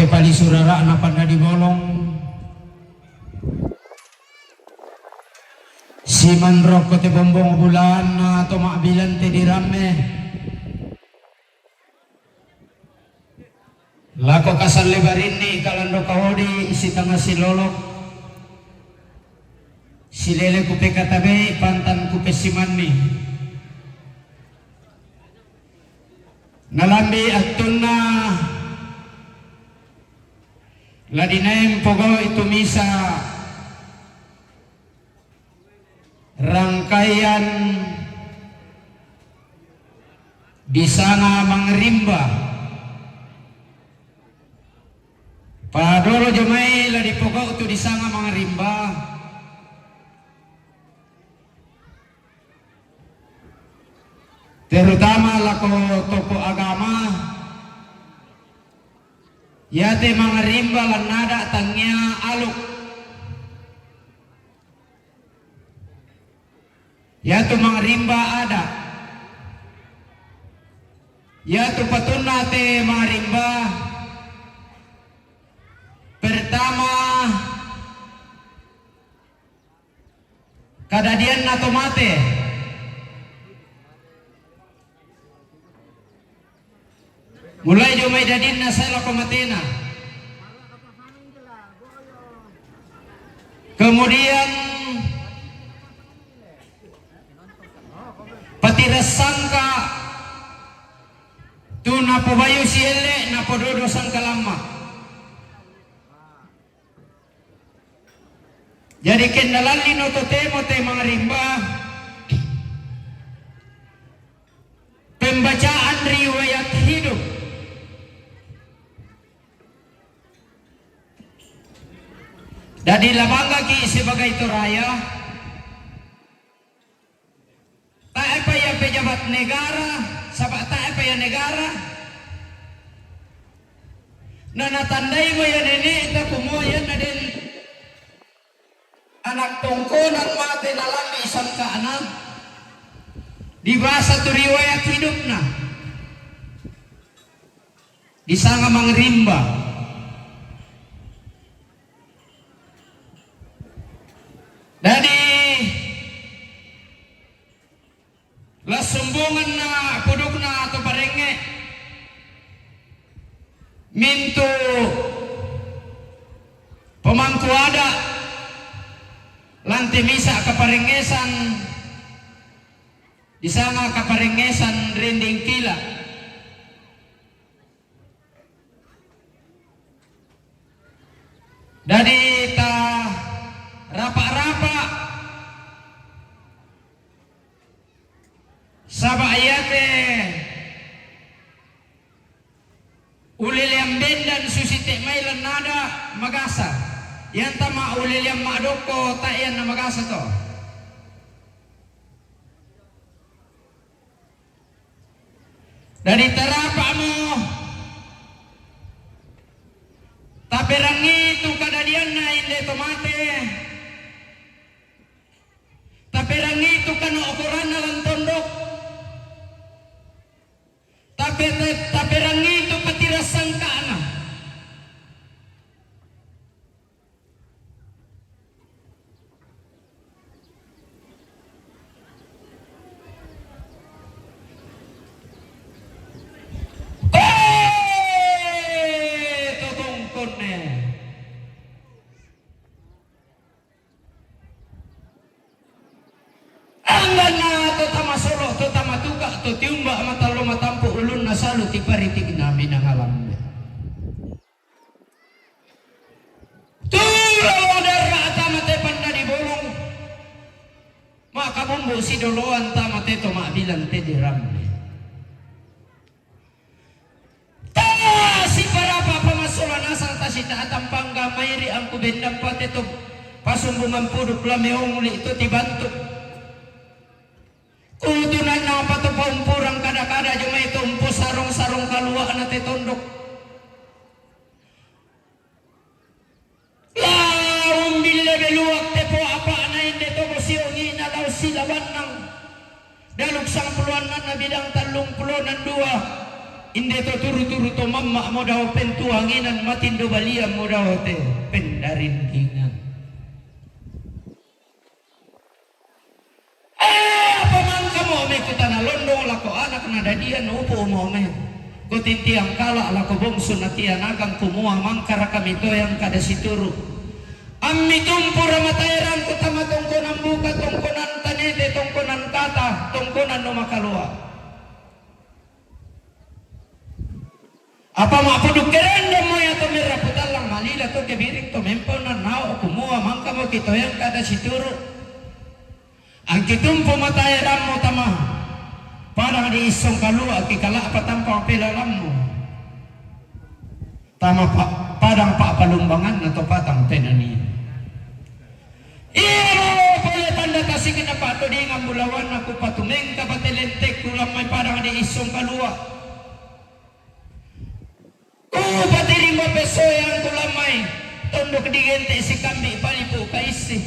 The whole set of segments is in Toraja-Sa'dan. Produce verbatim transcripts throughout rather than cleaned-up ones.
Palisu rara'na pandadi bolong. Simanrokko te bombong bulanna to ma'bilang te diramme. Lako kasalle barinni kalando kaodi sitanga silolo. Silele kupekatabei pantan kupessimanni. Nalambi attunna la dinaeng pogau'i tu misa rangkaian disanga mangarimba. Padolo jomai la dipogau' tu disanga mangarimba, terutama lako tokoh agama, yate mangarimba lannada tangia aluk. Yatu mangarimba ada. Yatu patunna te mangarimba. Pertama, kadadianna to mate. Mulai jomai dadinna sae lako matena. Kemudian patirassangka tu napobayu sielle napododo sangkalamma. Jadi kennalalli no totemo te mangarimba pembacaan riwayat hidup. Dadi labanggaki sebagai Toraya, taepa ya pejabat negara, saba taepa ya negara, na natandai mo ya nene'ta kumua ya naden anak tongkonan mate nalambi sangka'na, dibasa tu riwayat hidupna. Disanga mangarimba. Dadi lassumbunganna pudukna to parengnge mintu pemangku ada lante misa kaparengngesan, disanga kaparengngesan rendeng kila. Dadi ta rapa-rapa saba iyate uleleang bendan susi te mai lennada magasa. Yanta ma uleleang madokko ta iyanna magasa to. Dadi tarapa'mo taperangi tu kadadianna inde to mate, taperangi tu kano'koranna lan tondok, tape-, taperangi tu patirassangka'na. Angganna to tama solo, to tama tuka, to tiumba matallo matampu ulunna salu tiparitikna minangalambe. Tu lalo darra tama te pandadi bolong, maka bumbu sidoloan tama te to ma'bilang te dirambe. Ta siparapa pamasola nasang tasita atampangga mairi angku bendang pate to pasumbungan puduk lameong li to tibantuk. Kutunanna apa to paumpurang kada-kada jomai to umpu sarong-sarong kalua'na te tondok. Laung bille beluak te po apa'na inde to bosiongi na lau silawannang. Daluk sangpuluannanna bidang tallung pulo nan dua. Inde to turu-turu to mamma'mo dao pentuanginan, matindo baliammo dao te pendarindingan. Eh, apa mangkamo me kutana londong lako anak nadadian upu'mo me? Kutintiang kala lako bongsu natianagang kumua mangkaraka mitoyang kada situru. Ammi tumpura mataerang kutama tongkonan buka, tongkonan tanete, tongkonan kata, tongkonan no makalua. Apa ma'puduk kerendemmo ia to merra putallang malila to kebiring to mempau nannao kumua mangkamo kitoyang kada situru. Angkitumpu mataerammo tama padang di Issong Kalua, kikala'pa tampang pelalammo tama pa-, padang pa'palumbanganna to patang penania. Iyaro pole tanda tasikna pa'todingan bulawanna kupatumengka patelentekku lammai padang di Issong Kalua. Kupatiring mapessoyangku lammai tondok digente sikambi palipu kaissi.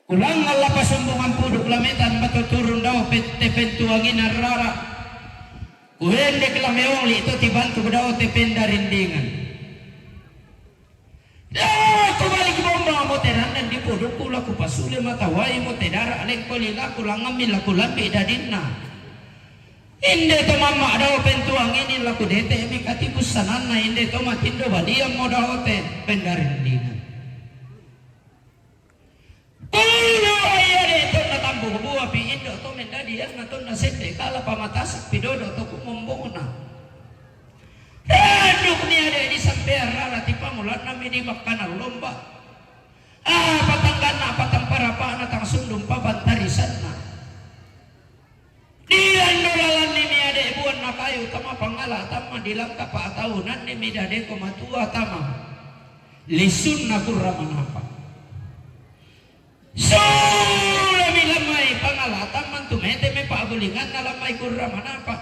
Kulangngan la pasumbungan puduk lametan matoturun dao pette pentuangina rara. Kuendek la meongli to tibantuk dao te pendarindingan. La kubalik bomba mo te randan di pudukku, la kupasule matawaimo te dara lengko lilaku langammi la kulambi dadinna. Inde to mamma dao pentuangini la kudete'mi katibussananna, inde to matindo baliammo dao te pendarindingan. Kulo ia de tonna tambu buapi indo to mendadianna tonna sette kala pamatasakpi dodo to kumombongna. Randukmi ade disampean rara tipamulannami di bakkana lomba. Apa tangganna, apa tamparapana, tang sundung papantarisanna. Dilando lalanni mi ade buanna kayu tama pangala tama dilangka pa'taunanni mi dadeko matua tama lisunna kurra manapa. Sulami lammai pangala tama tu mete me pa'bulinganna lammai kurra manapa.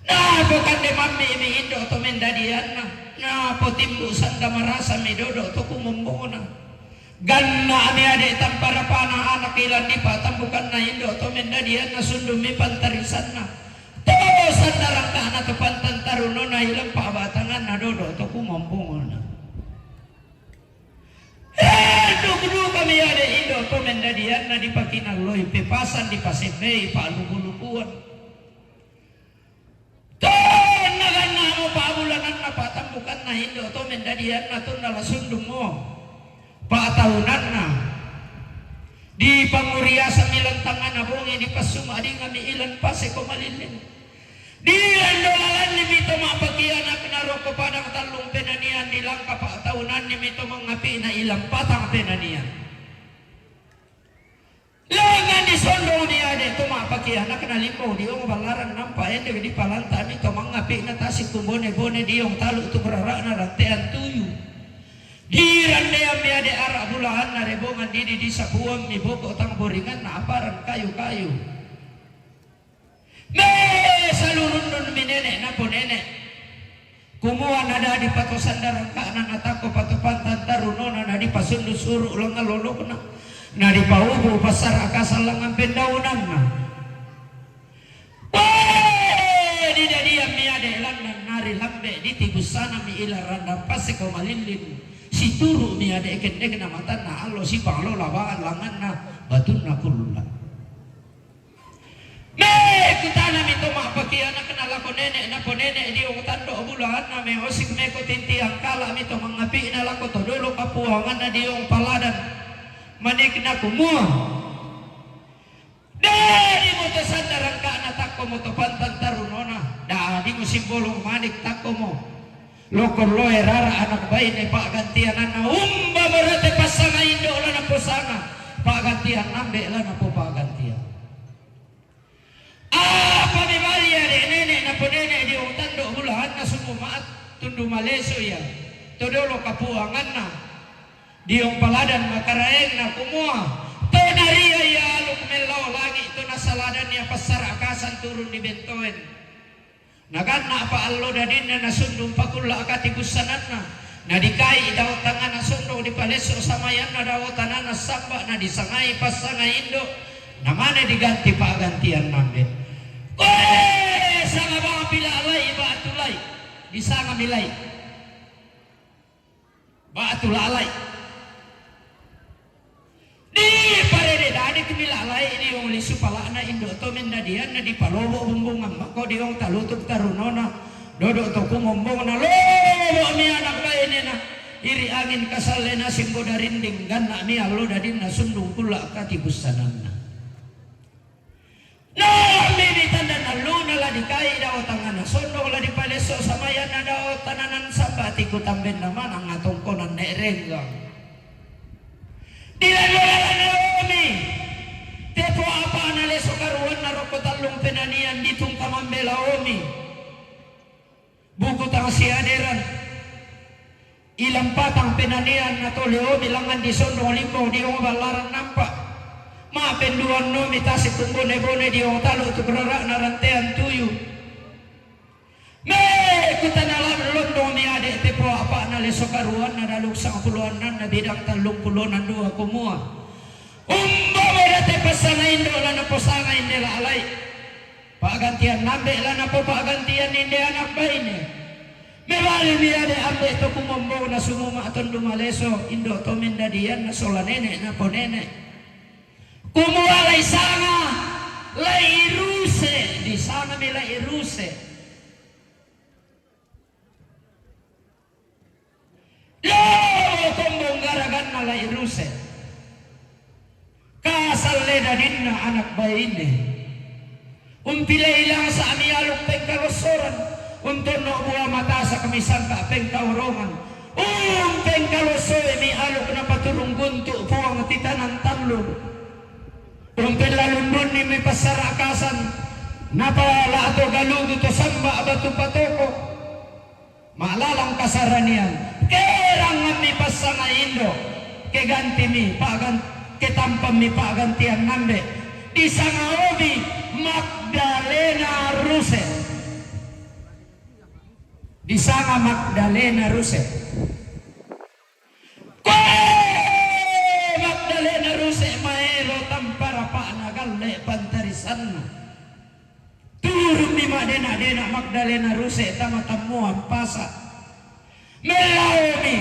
Napo kande mammi mi indo to mendadianna, napo timbu sanda marasa mi dodo to kumombongna. Ganna mi ade tamparapana anak ilan di patambukanna indo to mendadianna sundung mi pantarisanna. To sanda rangkana to pantan tarunona ilan pa'batanganna dodo to kumombongna. Duk-dukami ade indo to mendadianna dipakinalloi pepasan dipasembei pa'lubu-lubuan. Tonna ganna'mo pa'bulananna pa'tambukanna indo to mendadianna tonna la sundungmo pa'taunanna. Dipanguriasami lantangana bongi dipassuma dingami ilan paseko malilling. Dilando lalanni mi to ma'pakianakna rokko padang tallung penanian dilangka pa'taunanni mi to mangapi'na ilan patang penanian. Lengan disondong ni ade to ma'pakianakna limbong diong ballaran nampa endek dipalanta'mi to mangapi'na tasik kumbone-bone diong talu tu rara'na rantean tuyu. Dirandeammi ade ara bulaanna rebongan didi disapuammi boko tang boringanna aparan kayu-kayu. Me salurundun mi nene' napo nene'. Kumua nadadi pato sanda rangka'na natakko pato pantan tarunona nadipasundu suru' langngan lolokna. Nadipaubu passara kasang langngan pendaunanna. Wee! Didadiammi ade lanna nari lambe ditibussanami ila randang paseko malillin. Situru'mi ade kendekna matanna allo sipanglola ba'an langnganna batunna kulla. Me kutanami to ma'pakianakna lako nene' napo nene' diong tando bulaanna me osik me kutintiang kala'mi to mangapi'na lako to dolo kapuanganna diong paladan. Manikna kumua, dadimo to sanda rangka'na takkomo to pantan tarunona, dadimo simbolong manik takkomo. Lokon loe rara anak baine pa'gantiananna, umba merate passanga indo lana posanga, pa'gantian ambe lana popa'gantian. Apa mebali ade nene' napo nene' diong tando bulaanna sumbu ma'at tundu maleso ia to dolo kapuanganna diong paladan makaraengna kumua, to naria ia aluk mellao langi' to nasaladan ia passara kasang turun di bentoen. Naganna'pa allo dadinna nasundung pakulla' katibussananna, nadikai dao tangana sondong dipalesso samayanna dao tanana samba nadisangai passanga indo, namane diganti pa'gantian ambe. Koe! Pila' lai' ba'tu lai', disanga mi lai'. Ba'tu la' lai'. Di parede dadiki mi la' lai' diong lisu pala'na indo' to mendadian na dipalobo' bumbungan mako diong talutuk tarunona, dodo' to kumombongna lobo' mi anak bainena. Iri angin kasallena simbo darinding ganna' mi allo dadinna sundung kula' katibussananna. Naambi mi tandan alluna la dika'i dao tangngana sondong la dipalesso samayanna dao tananan sambati kutambenna manang atongkonan ne' renggang. Dilalo-lalo mi tepo apa'na leso karuanna rokko tallung penanian ditungka mambela omi. Buku tang siaderan. Ilang patang penanian natole omi langngan disondong limbong diong ballaran nampa'. Ma'penduan omi tase' kumbone-bone diong talu' tu' rara'na rantean tuyu. Me' kutana londong mi ade' tepo apa'na leso karuanna daluk sangpulo annanna bidang tallung pulo nandua kumua, umbomo date passana indo' la naposanga inde la' lai'. Pa'gantian nambe' la napopa'gantian inde anak baine. Mebali mi ade' ambe' to kumombongna sumuma' tondu maleso indo' to mendadianna sola nene' naponene'. Kumua lai' sanga, lai' ruse, disanga mi lai' ruse. Lobo kombong garaganna lai' ruse. Kasalle dadinna anak baine. Umpilei langsa' mi aluk pengkalossoran. Untonno' bua matasa' mi sangka' pengkaorongan. Umpengkalossoi mi aluk napaturung guntu' Puang titanan tallu. Umpellalundunni mi passarakasan. Napala'to galugu to samba' batu patoko'. Ma'lalang kasaranian, kerangngammi passanga indo', kegantimi pa'gan-, ketampammi pa'gantian nambe', disanga omi Magdalena Ruse. Disanga Magdalena Ruse. Koe Magdalena Ruse maelo tampa rapa'na galle' pantarisanna. Turummi ma'dena-dena Magdalena Ruse tama tammuan pasa'. Mellaomi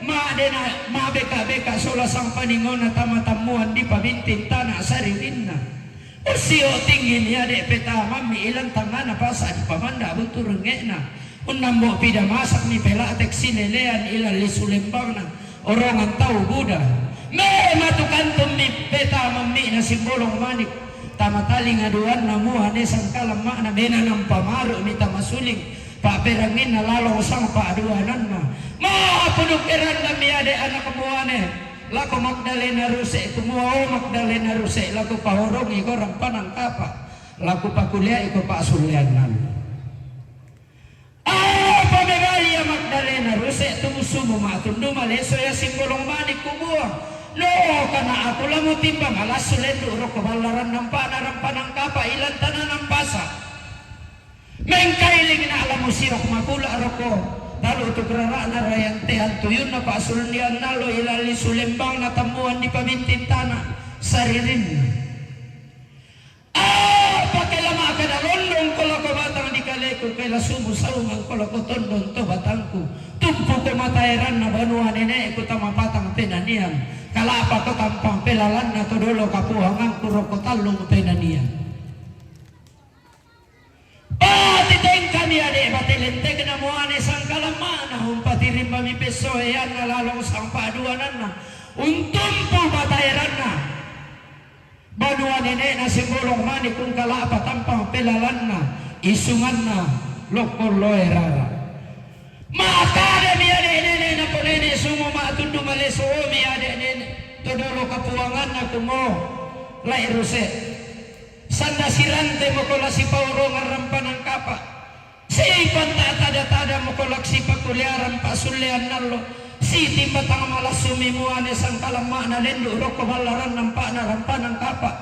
ma'dena ma'beka-beka sola sangpaningona tama tammuan dipabinting tana' saririnna. Ussio' tinggini ade' petamammi ilang tangngana pasa' dipamanda' buturengnge'na. Unnambo' pida masakmi pela'tek silelean ilang lisu lembangna. Orongan tau buda. Me' matu kantummi petamammi'na simbolong manik. Tama talinga duanna mua ne sangkalamma'na mena nampa maru'mi tama suling. Pa'peranginna lalong sang pa'duananna. Ma'puduk erandammi ade' anak muane. Lako Magdalena Ruse kumua, o Magdalena Ruse, lako paorongi ko rampanan kapa'. Lako pakulia'i ko pa'sulleannan. Apa mebali ia Magdalena Ruse, tumu-sumu ma'tundu maleso ia simbolong manik kumua, no kana aku la mutimba malassu lendu' rokko ballaran nampa'na rampanan kapa' ilang tananan pasa'. Mengkailingna la musiok makula' rokko talu' tu' rara'na rayantean tuyunna pa'sullean nallo ilang lisu lembangna tammuan dipabinting tana' saririnna. Apa ke la ma'kada londong ko lako batang di kaleku, ke la sumu saungan ko lako tondon to batangku. Tumpu ko mataeranna banua nene'ku tama patang penanian. Kala'pa ko tampang pelalanna to dolo kapuanganku rokko tallung penanian. Patitengkami ade' bate lentekna muane sangkalamma'na, umpatirimbami pessoeanna lalong sang pa'duananna, untumpu mataeranna. Banua nene'na simbolong manik kung kala'pa tampang pelalanna, isunganna lokkon loe rara. Ma'kadami ade' nene' naponene' sumu ma'tundu maleso omi ade' nene' to dolo kapuanganna kumo, lai' Ruse. Sanda sirante moko la sipaorongan rampanan kapa'. Sipanta tada-tada moko la sipakuliaran pa'sullean nallo. Sitimba tang malassumi muane sangkalamma'na lendu' rokko ballaran nampa'na rampanan kapa'.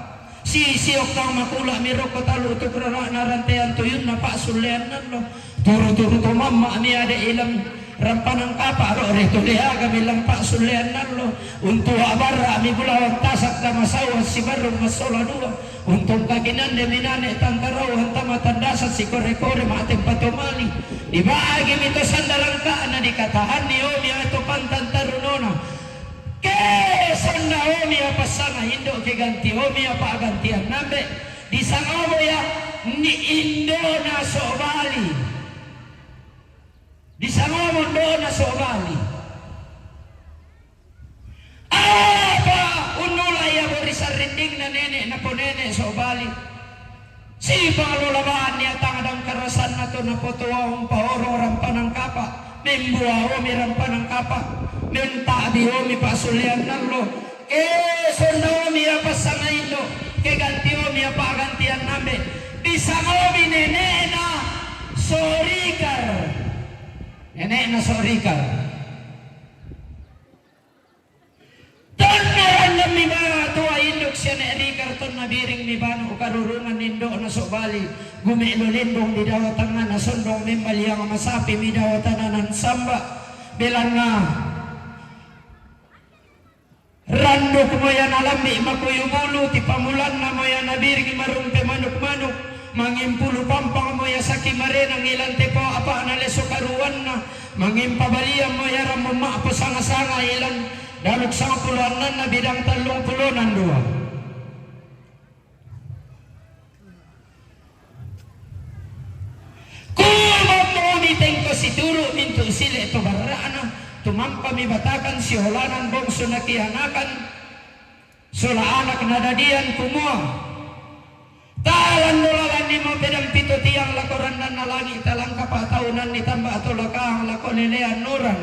Sisiok tang makula'mi rokko talu' tu' rara'na rantean tuyunna pa'sullean nallo. Turu-turu to mamma'mi ade' ilang Rampanang kapa' ro' re tu deaga mi lampa' sullean nallo, untu' a'barra' mi bulawan tasak damasau assibarrung massola dua, untu' kakinande minane tantarau antama tandasa sikore-kore ma'tempa to mali. Dibagi mi to sanda rangka'na dikatahanni omi ato pantan tarunona. Ke sanda omi apa sanga indo', ke ganti omi apa gantian nambe', disanga omo ya ni indo'na so bali. Disanga omo indo'na so bali. Apa unnula' ia bori sarrindingna nene' naponene' so bali. Sipangalola ba'an ia tangdang karasanna to napotoa umpaorong rampanang kapa', membuaomi rampanang kapa', menta'biomi pa'sullean nallo, ke sondaomi apa sanga indo', ke gantiomi apa gantian nambe', disangaomi nene'na sorikar. Nene'na sorikar. Tonna randammi batu ainduk siane' rikar, tonna biringmi banu karurungan indo'na so bali, gume' lolindong di dao tangngana sondong, membaliang masapi mi dao tananan samba'. Belanna randuk moya nalambi' makuyu bulu, tipamulanna moya nabiring marumpe manuk-manuk, mangimpulu pampang moya saki marenang ilan tepo apa'na leso karuanna, mangimpabaliang moya rammu ma'po sanga-sanga ilan daluk sangpulo annanna bidang tallung pulonan dua. Kumammomi tengko situru' mintu' sile' to barra'na, tumampami batakan siolanan bongsu nakianakan sola anak nadadian, kumua, Talandolalanni mo pedang pito tiang lako randanna langi', talangkapa taunanni tamba tolakang lako lelean uran.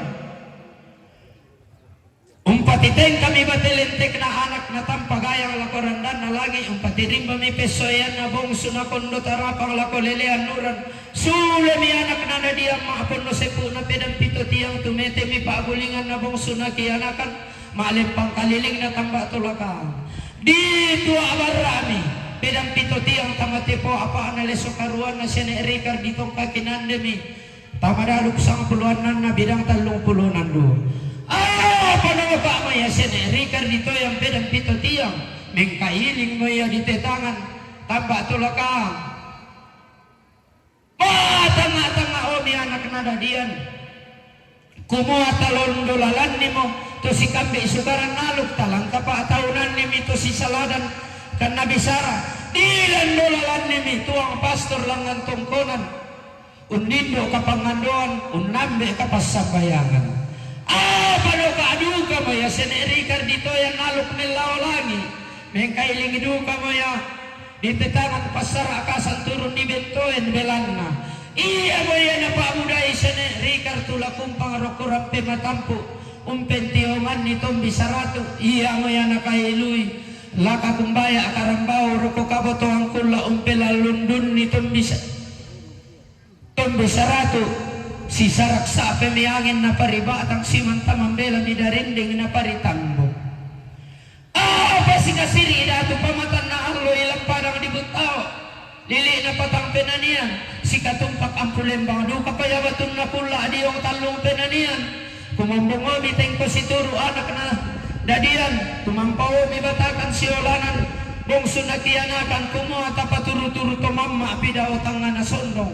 Umpatitengkami bate lentekna anak natampa gayang lako randanna langi', umpatirimbami pessoeanna bongsu nakondo tarapang lako lelean uran. Sulemi anak nadadian ma'ponno seppu'na pedang pito tiang, tumetemi pa'bulinganna bongsu nakianakan, ma'lempang kalilingna tamba tolakang. Ditua' barra'mi pedang pito tiang tama tepo apa'na leso karuanna siane' rikar ditongka kinandemi. Tama daluk sangpulo annanna bidang tallung pulonan dua. Apa naopa' moya siane' rikar ditoyang pedang pito tiang, mengkailing moya ditetangan tamba tolakang. Patangnga'-tangnga' omi anak nadadian. Kumua talondolalanni mo to sikambe' sukaran aluk, talangkapa taunanni mi to sisaladan kanna bisara, dilandolalanni mi tuang pastor langngan tongkonan. Undindo' kapangandoan, unnambe' kapassambayangan. Apa noka' duka moya siane' rikar ditoyang aluk mellao langi', mengkailing duka moya ditetangan passara' kasan turun dibentoen belanna. Ia moya napa'budai siane' rikar tu lakumpang rokko rampe matampu', umpentionganni tombi saratu', ia moya nakailui laka kumbaya karambau rokko kabotoang kulla' umpelallundunni tombi sa-, tombi saratu', sisarak sa'pemi angin naparibatang, simanta mambelami darinding naparitambu. Apa sikasiri' datu pamatanna allo ilan padang dibuttao, lili'na patang penanian, sikatumpak ampulembang duka paya batunna kulla' diong tallung penanian. Kumombongomi tengko situru' anak nadadian, tumampaomi batakan siolanan bongsu nakianakan, kumua tapaturu-turu to mamma' pidao tangngana sondong.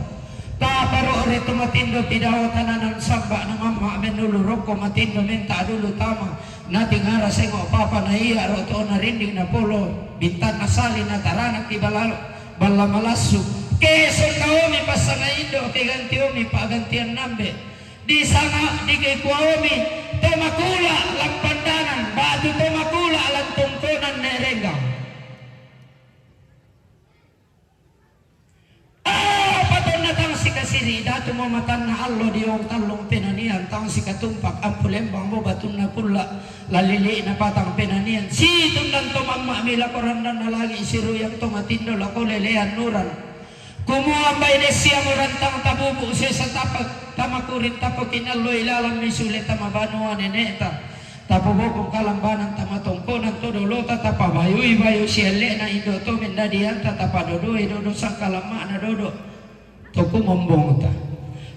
Taparo're to matindo pidao tananan samba' na mamma' mennulu rokko matindo menta dulu tama. Natingara sengo' papa na ia ro to narinding napolo bintanna sali' na taranak di bala-, balla malassu. Ke sondaomi passanga indo', ke gantiomi pa'gantian nambe'. Disanga dikekuaomi to makula' lan pandanan, ba'tu to makula' lan tongkonan ne' renggang. Apa tonna tang sikasiri' datu mamatanna allo diong tallung penanian, tang sikatumpak ampulembang mo batunna kulla' lalili'na patang penanian. Situndan to mamma'mi lako randanna langi', siruyang to matindo lako lelean uran. Kumua ambaine siamo rantang tabubu' sesa tapa-, tamakurin tapokinallo ilalammi sule tama banua nene'ta. Tapobokong kalambanan tama tongkonan to dolota, tapabayui-bayui sielle'na indo' to mendadianta, tapadodoi dodo sangkalamma'na dodo to kumombongta.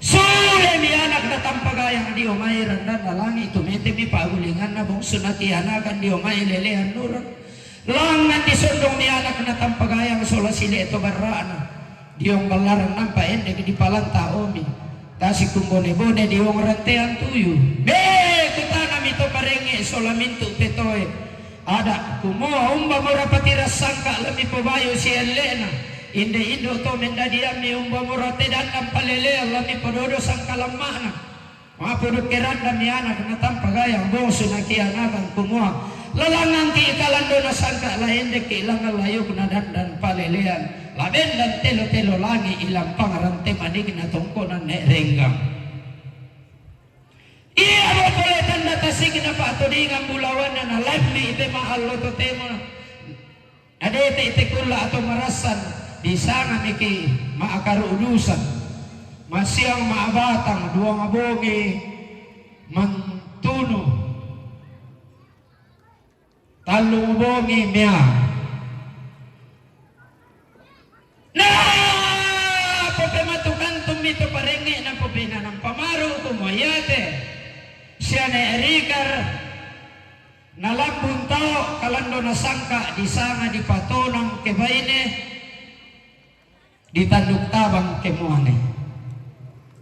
Sule mi anak na tampagayang dio mai randan na langi, tumete mi pagulingan na bongsu na kianakan dio mai lelean nurang. Langan di sondong mi anak na tampagayang sola sile to barrana. Diong ballaran nampa endek di palanta omi. Tasi kumbone-bone diong rantean tuyu. Be, kutana mi to parenge sola mintu petoe. Ada, kumua umba mora patira sangka lami pobayu si elle'na. Inde indo to mendadiammi umba mora tedandan palelean lami pododo sangka lamma'na. Mapodukke randami anak na tampagayang bongsu na kianakan kumua, lalangangki kalandona sangka la endekki langan layukna dandan palelean, la bendan telo-telo langi ilampang rante manigna tongkonan ne renggang. Ia mo pole tanda tasikna pa'todingan bulawanna na lammi pe ma'allo totemo. Nadete te kulla atau marassan, disanga miki ma'akaru'dusan. Masiang ma'batang, duang bongi mantunu, tallung bongi mea. Na pope matukantummi to parenge na pope nanang pamaru kumoyate. Siane erikar. Nalambung tau kalando nasangka disanga dipatonang ke baine, ditanduk tabang ke muane.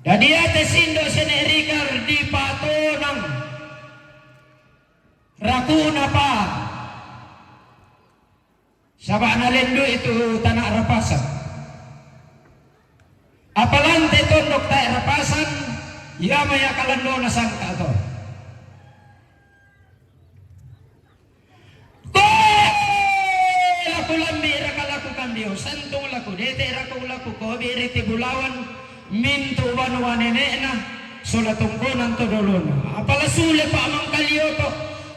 Dadi ate sindo sene rikar dipatonang rakuna pa. Saba nalendu itu tanah rapasan. Apalante tondok tae rapasan, ia maya kalando nasangka to. Koe laku lambi raka laku kambio, santung laku dete raka laku kobi riti bulawan, mintu banua nene'na, sola tongkonan to dolona. Apala sule pa mangkalioto,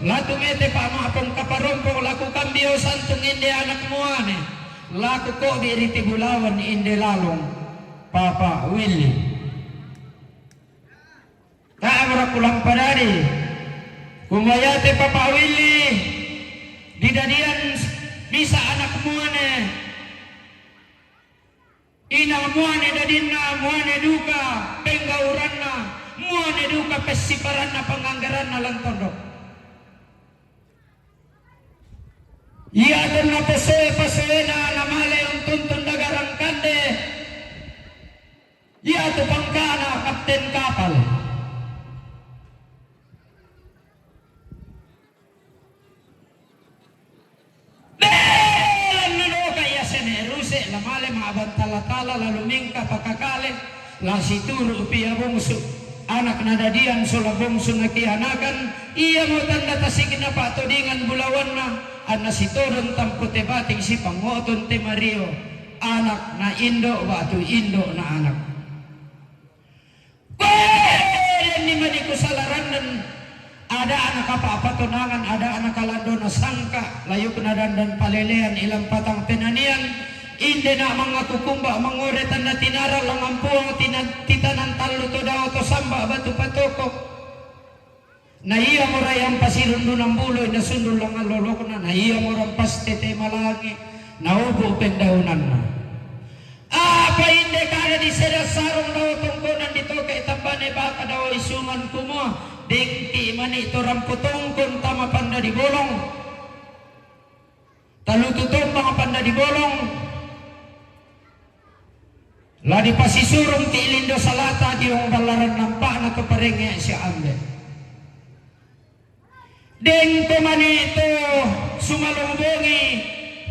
latu mete pa ma'pong kaparompo laku kambio santung inde anak muane, laku kobi riti bulawan inde lalong, Papa Willy. Ta'abra kulang padadi. Kumayate Papa Willy, didadian misa anak muane. Ina muane dadinna, muane duka penggauranna, muane duka pessiparanna panganggaranna lan tondok. Ia tonna pesoe-pasoena namale untuntun dagarang kande. Ia tu pangkana kapten kapal. Belan nadoka ia sene ruse, la male ma'bantala-tala, lalu mingka pakakale, la situru pia bongsu, anak nadadian sola bongsu nakianakan, ia mo tanda tasikna pa'todingan bulawanna, anna sitodong tampo te bating sipangoton te mario, anak na indo batu indo na anak. Koe denni mani kusala randan, ada anak apa-apa tonangan, ada anak kalando na sangka, layukna dandan palelean ilang patang penanian, inde na mangaku kumba mangore tanda tinara langampuang tina-, titanan tallu to dao to samba batu patoko. Na ia mo rayang pasirundunan buloi na sundul langan lolokna, na ia mo rampastete malangi, na upu pendaunanna. Apa inde kada di seda sarung dao tongkonan ditoke tambane baka dao isungan kumua, dengki mani to rampo tongkon tama panda di bolong. Talutu tombang panda di bolong. La dipasisurung ti lindo salata diong ballaran nampa'na to parenge sia ambe. Deng to mani to sumalong bongi,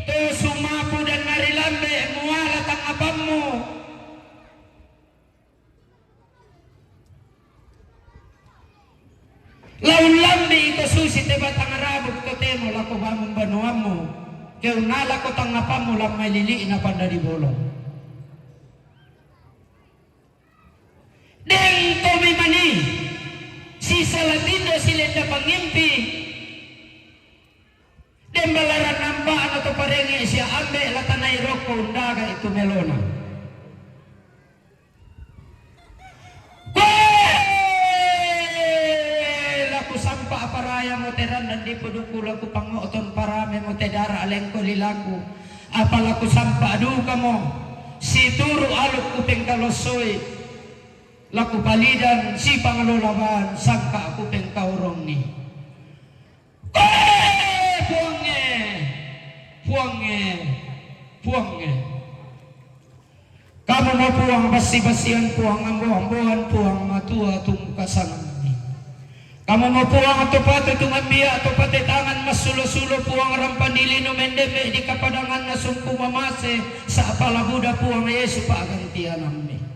to sumapu dan nari lambe muala tangapammu. Lau lambi iko susi te batang rabuk to temo lako bangun banuammu, keuna lako tangapammu lammai lili'na panda di bolong. Deng tomi mani, sisala tindo silenda pangimpi, deng ballaran nampa'na to parenge sia ambe latanai rokko undaga itu melona. Koe laku sampa paraya mo terandan di puduku laku pangoton parame mo tedara alengko lilaku. Apa laku sampa duka mo, situru alukku pengkalossoi. La kupalidan si pangalolabaan sangka' kupengkaurungi. Koe! Puangnge! Puangnge! Puangnge! Kamu mo Puang bassi-bassian, Puang ambo-amboan, Puang matua tungkasanganmi. Kamu mo Puang to patu tu mambia to pate tangan massulo-sulo, Puang rampan di lino mendembe di kapadanganna sungku mamase sa'pala buda, Puang Yesu pa'gantianammi.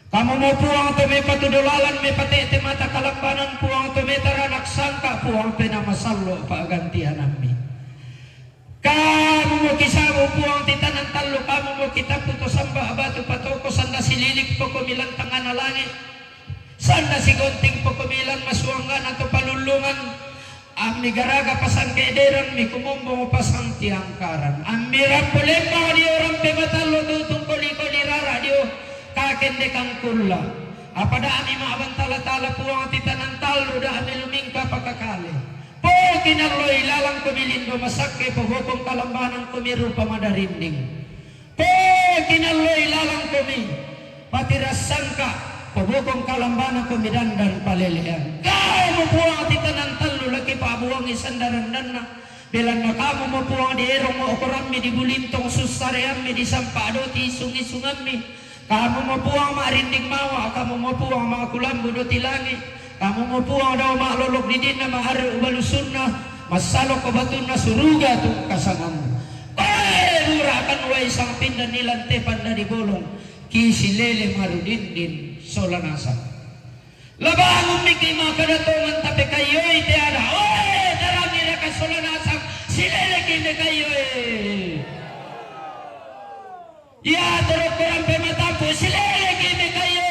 Kamu mo Puang to mepatu dolalan, mepate'te mata kalambanan, Puang to metaranak sangka, Puang penaa masallo pa'gantianammi. Kamu mo kisabu Puang ti tanang tallu, kamu mo kitappu to samba batu patoko, sanda sililik pokomi lan tangngana langi', sanda sigonting pokomi lan masuanggana to palullungan, ammi garaga pasang ke'deran, mi kumombo pasang tiangkaran, ammi rampo lemma dio rampe matallo tutung koli-koli rara dio kakendekan kulla. Apa da'mi ma'bantala-tala Puang ti tanang tallu, da'mi lumingka pakakale. Pokinalloi lalangkomi lindo masakke, pobokong kalambanangkomi rupa madarinding. Pokinalloi lalangkomi patirassangka, pobokong kalambanangkomi dandan palelean. Kamu Puang ti tanang tallu laki pa'buangi sandarandanna, belanna kamu mo Puang dierong mo okorammi di bulintong sussareammi, di sampa doti isung-isungammi. Kamu mo Puang ma'rinding mawa, kamu mo Puang ma'kulambu doti langi', kamu mo Puang dao ma'lolok didinna, ma'arru balusunna, massaloko batunna suruga tungkasangammu. Koe bura'kan wai sangpindan nilan te pandadi bolong, kisilele marudindin sola nasang. La bangunmi ki ma'kada tongan tapekayyoi te ada, oe, darangi raka sola nasang, sileleki mekayyoi. Iate rokko rampe matampu', sileleki mekayyo.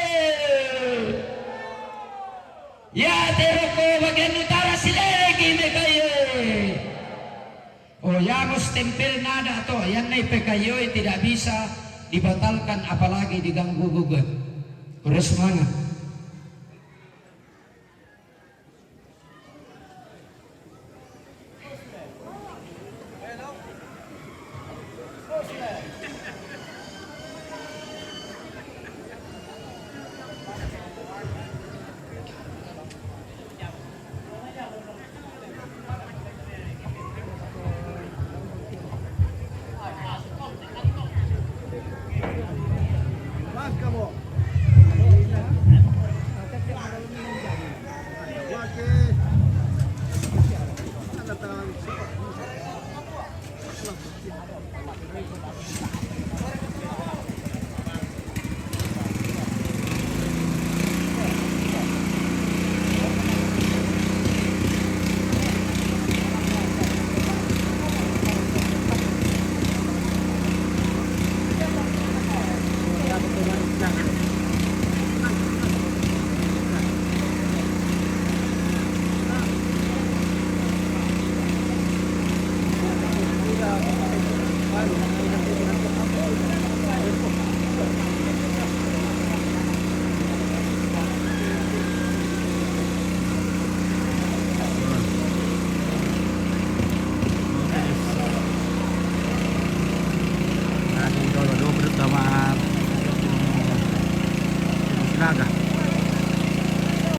Iate rokko bagian utara, sileleki mekayyo. Oh, iamo stempel nada to, ianna ipekayyoi tidak bisa dibatalkan, apalagi diganggu gugat. Terus semangat.